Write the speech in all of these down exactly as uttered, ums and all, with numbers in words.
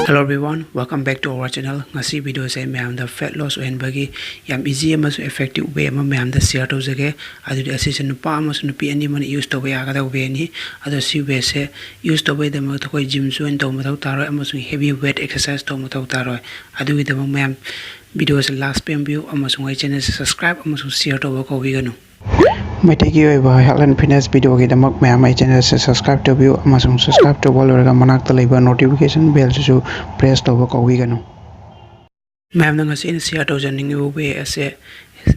Hello everyone, welcome back to our channel. ꯉꯁꯤ video ꯁꯦ ꯃꯌꯥꯝꯗ fat loss ꯑꯣꯏꯍꯟꯕꯒꯤ ꯌꯥꯝ easy ꯑꯃꯁꯨꯡ effective way ꯑꯃ ꯃꯌꯥꯝꯗ share ꯇꯧꯖꯒꯦ꯫ ꯑꯗꯨꯗꯤ ꯑꯁꯤꯁꯦ ꯅꯨꯄꯥ ꯑꯃꯁꯨꯡ ꯅꯨꯄꯤ ꯑꯅꯤꯃꯛꯅ use ꯇꯧꯕ ꯌꯥꯒꯗꯕ way ꯅꯤ꯫ ꯑꯗꯣ ꯁꯤ way ꯁꯦ use ꯇꯧꯕꯒꯤꯗꯃꯛꯇ ꯑꯩꯈꯣꯏ gym join ꯇꯧꯕ ꯃꯊꯧ ꯇꯥꯔꯣꯏ ꯑꯃꯁꯨꯡ heavy weight exercise ꯇꯧꯕ ꯃꯊꯧ ꯇꯥꯔꯣꯏ꯫ ꯑꯗꯨꯒꯤꯗꯃꯛ ꯃꯌꯥꯝ video ꯁꯦ last ꯄꯦꯟꯕꯤꯌꯨ ꯑꯃꯁꯨꯡ ꯑꯩ channel ꯁꯦ subscribe ꯑꯃꯁꯨꯡ share ꯇꯧꯕ ꯀꯥꯎꯕꯤꯒꯅꯨ꯫ ꯃꯩꯇꯩꯒꯤ ꯑꯣꯏꯕ health and fitness video ꯒꯤꯗꯃꯛ ꯃꯌꯥꯝ ꯑꯩ channel ꯁꯦ subscribe ꯇꯧꯕꯤꯌꯨ ꯑꯃꯁꯨꯡ subscribe ꯇꯧꯕ ꯂꯣꯏꯔꯒ ꯃꯅꯥꯛꯇ ꯂꯩꯕ notification bell ꯁꯤꯁꯨ press ꯇꯧꯕ ꯀꯥꯎꯕꯤꯒꯅꯨ꯫ ꯃꯌꯥꯝꯅ ꯉꯁꯤ ꯑꯩꯅ share ꯇꯧꯖꯅꯤꯡꯉꯤꯕ way ꯑꯁꯦ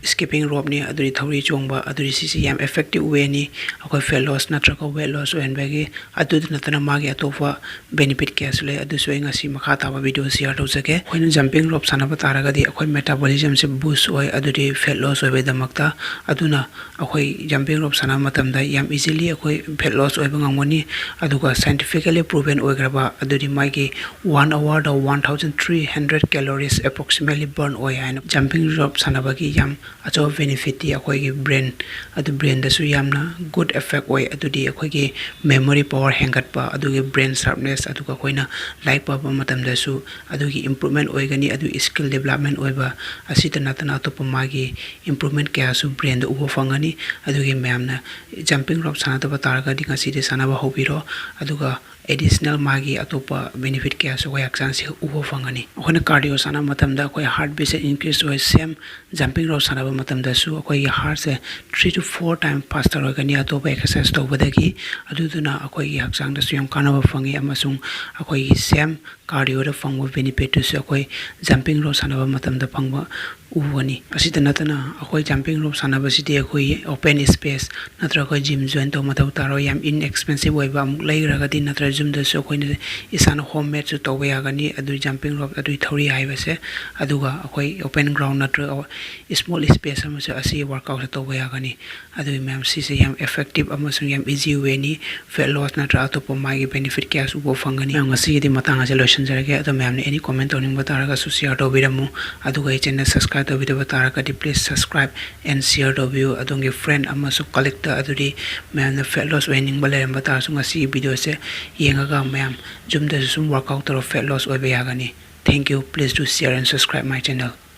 skipping rope ꯅꯤ, ꯑꯗꯨꯗꯤ ꯊꯧꯔꯤ ꯆꯣꯡꯕ, ꯑꯗꯨꯗꯤ ꯁꯤꯁꯦ ꯌꯥꯝ effective way ꯅꯤ꯫ ꯑꯩꯈꯣꯏ fat loss ꯅꯠꯇ꯭ꯔꯒ weight loss ꯑꯣꯏꯍꯟꯕꯒꯤ, ꯑꯗꯨꯗ ꯅꯠꯇꯅ ꯃꯥꯒꯤ ꯑꯇꯣꯞꯄ benefit ꯀꯌꯥꯁꯨ ꯂꯩ, ꯑꯗꯨꯁꯨ ꯑꯩ ꯉꯁꯤ ꯃꯈꯥ ꯇꯥꯕ video share ꯇꯧꯖꯒꯦ꯫ ꯑꯩꯈꯣꯏꯅ jumping rope ꯁꯥꯟꯅꯕ ꯇꯥꯔꯒꯗꯤ ꯑꯩꯈꯣꯏ metabolism ꯁꯦ boost ꯑꯣꯏ, ꯑꯗꯨꯗꯤ fat loss ꯑꯣꯏꯕꯒꯤꯗꯃꯛꯇ꯫ ꯑꯗꯨꯅ ꯑꯩꯈꯣꯏ jumping rope ꯁꯥꯟꯅꯕ ꯃꯇꯝꯗ ꯌꯥꯝ easily ꯑꯩꯈꯣꯏ fat loss ꯑꯣꯏꯕ ꯉꯝꯒꯅꯤ꯫ ꯑꯗꯨꯒ scientifically proven ꯑꯣꯏꯈ꯭ꯔꯕ, ꯑꯗꯨꯗꯤ ꯃꯥꯒꯤ one hour ꯗ one thousand three hundred calories approximately burn ꯑꯣꯏ ꯍꯥꯏꯅ jumping rope ꯁꯥꯟꯅꯕꯒꯤ ꯌꯥꯝ ꯑꯆꯧꯕ benefit ꯇꯤ ꯑꯩꯈꯣꯏꯒꯤ brain, ꯑꯗꯨ brain ꯗꯁꯨ ꯌꯥꯝꯅ good effect ꯑꯣꯏ꯫ ꯑꯗꯨꯗꯤ ꯑꯩꯈꯣꯏꯒꯤ memory power ꯍꯦꯟꯒꯠꯄ, ꯑꯗꯨꯒꯤ brain sharpness, ꯑꯗꯨꯒ ꯑꯩꯈꯣꯏꯅ ꯂꯥꯏꯔꯤꯛ ꯄꯥꯕ ꯃꯇꯝꯗꯁꯨ ꯑꯗꯨꯒꯤ improvement ꯑꯣꯏꯒꯅꯤ꯫ ꯑꯗꯨꯒꯤ skill development ꯑꯣꯏꯕ ꯑꯁꯤꯇ ꯅꯠꯇꯅ ꯑꯇꯣꯞꯄ ꯃꯥꯒꯤ improvement ꯀꯌꯥꯁꯨ brain ꯗ ꯎꯕ ꯐꯪꯒꯅꯤ꯫ ꯑꯗꯨꯒꯤ ꯃꯌꯥꯝꯅ jumping rope ꯁꯥꯟꯅꯗꯕ ꯇꯥꯔꯒꯗꯤ ꯉꯁꯤꯗꯤ ꯁꯥꯟꯅꯕ ꯍꯧꯕꯤꯔꯣ꯫ ꯑꯗꯨꯒ additional ꯃꯥꯒꯤ ꯑꯇꯣꯞꯄ benefit ꯀꯌꯥꯁꯨ ꯑꯩꯈꯣꯏ ꯍꯛꯆꯥꯡꯁꯤ ꯎꯕ ꯐꯪꯒꯅꯤ꯫ ꯑꯩꯈꯣꯏꯅ cardio ꯁꯥꯟꯅꯕ ꯃꯇꯝꯗ ꯑꯩꯈꯣꯏ heart beat ꯁꯦ increase ꯑꯣꯏ, same jumping rope ꯁꯥꯟꯅꯕ ꯃꯇꯝꯗꯁꯨ ꯑꯩꯈꯣꯏꯒꯤ heart say three to four time faster ꯑꯣꯏꯒꯅꯤ ꯑꯇꯣꯞꯄ exercise ꯇꯧꯕꯗꯒꯤ꯫ ꯑꯗꯨꯗꯨꯅ ꯑꯩꯈꯣꯏꯒꯤ ꯍꯛꯆꯥꯡꯗꯁꯨ ꯌꯥꯝ ꯀꯥꯟꯅꯕ ꯐꯪꯉꯤ ꯑꯃꯁꯨꯡ ꯑꯩꯈꯣꯏꯒꯤ same cardio ꯗ ꯐꯪꯕ benefit ꯇꯨꯁꯨ ꯑꯩꯈꯣꯏ jumping rope ꯁꯥꯟꯅꯕ ꯃꯇꯝꯗ ꯐꯪꯕ ꯎꯒꯅꯤ꯫ ꯑꯁꯤꯇ ꯅꯠꯇꯅ ꯑꯩꯈꯣꯏ jumping rope ꯁꯥꯟꯅꯕꯁꯤꯗꯤ ꯑꯩꯈꯣꯏ open space ꯅꯠꯇ꯭ꯔꯒ ꯑꯩꯈꯣꯏ gym join ꯇꯧꯕ ꯃꯊꯧ ꯇꯥꯔꯣꯏ꯫ ꯌꯥꯝ inexpensive ꯑꯣꯏꯕ ꯑꯃꯨꯛ ꯂꯩꯈ꯭ꯔꯒꯗꯤ ꯅꯠꯇ꯭ꯔꯒ ꯌꯨꯝꯗꯁꯨ ꯑꯩꯈꯣꯏꯅ ꯏꯁꯥꯅ home made ꯁꯨ ꯇꯧꯕ ꯌꯥꯒꯅꯤ꯫ ꯑꯗꯨ jumping rope, ꯑꯗꯨꯒꯤ ꯊꯧꯔꯤ ꯍꯥꯏꯕꯁꯦ, ꯑꯗꯨꯒ ꯑꯩꯈꯣꯏ open ground ꯅꯠꯇ꯭ꯔꯒ small space ꯑꯃꯁꯨ ꯑꯁꯤ workout ꯁꯦ ꯇꯧꯕ ꯌꯥꯒꯅꯤ꯫ ꯑꯗꯨꯒꯤ ꯃꯌꯥꯝ ꯁꯤꯁꯦ ꯌꯥꯝ effective ꯑꯃꯁꯨꯡ ꯌꯥꯝ easy way ꯅꯤ꯫ Fat loss ꯅꯠꯇ꯭ꯔꯒ ꯑꯇꯣꯞꯄ ꯃꯥꯒꯤ benefit ꯀꯌꯥꯁꯨ ꯎꯕ ꯐꯪꯒꯅꯤ꯫ ꯃꯌꯥꯝ ꯉꯁꯤꯒꯤꯗꯤ ꯃꯇꯥꯡ ꯑꯁꯤꯗ ꯂꯣꯏꯁꯤꯟꯖꯔꯒꯦ꯫ ꯑꯗꯣ ꯃꯌꯥꯝꯅ any comment ꯇꯧꯅꯤꯡꯕ ꯇꯥꯔꯒꯁꯨ share ꯇꯧꯕꯤꯔꯝꯃꯨ꯫ ꯑꯗꯨꯒ ꯑꯩ channel subscribe ꯇꯧꯕꯤꯗꯕ ꯇꯥꯔꯒꯗꯤ please subscribe and share ꯇꯧꯕꯤꯌꯨ ꯑꯗꯣꯝꯒꯤ friend ꯑꯃꯁꯨꯡ colleagueꯇ꯫ ꯑꯗꯨꯗꯤ ꯃꯌꯥꯝꯅ fat loss ꯑꯣꯏꯍꯟꯅꯤꯡꯕ ꯂꯩꯔꯝꯕ ꯇꯥꯔꯁꯨ ꯉꯁꯤꯒꯤ videoꯁꯦ ꯌꯦꯡꯉꯒ ꯃꯌꯥꯝ ꯌꯨꯝꯗꯁꯨ ꯁꯨꯝ workout ꯇꯧꯔ fat loss ꯑꯣꯏꯕ ꯌꯥꯒꯅꯤ꯫ Thank you. Please do share and subscribe my channel.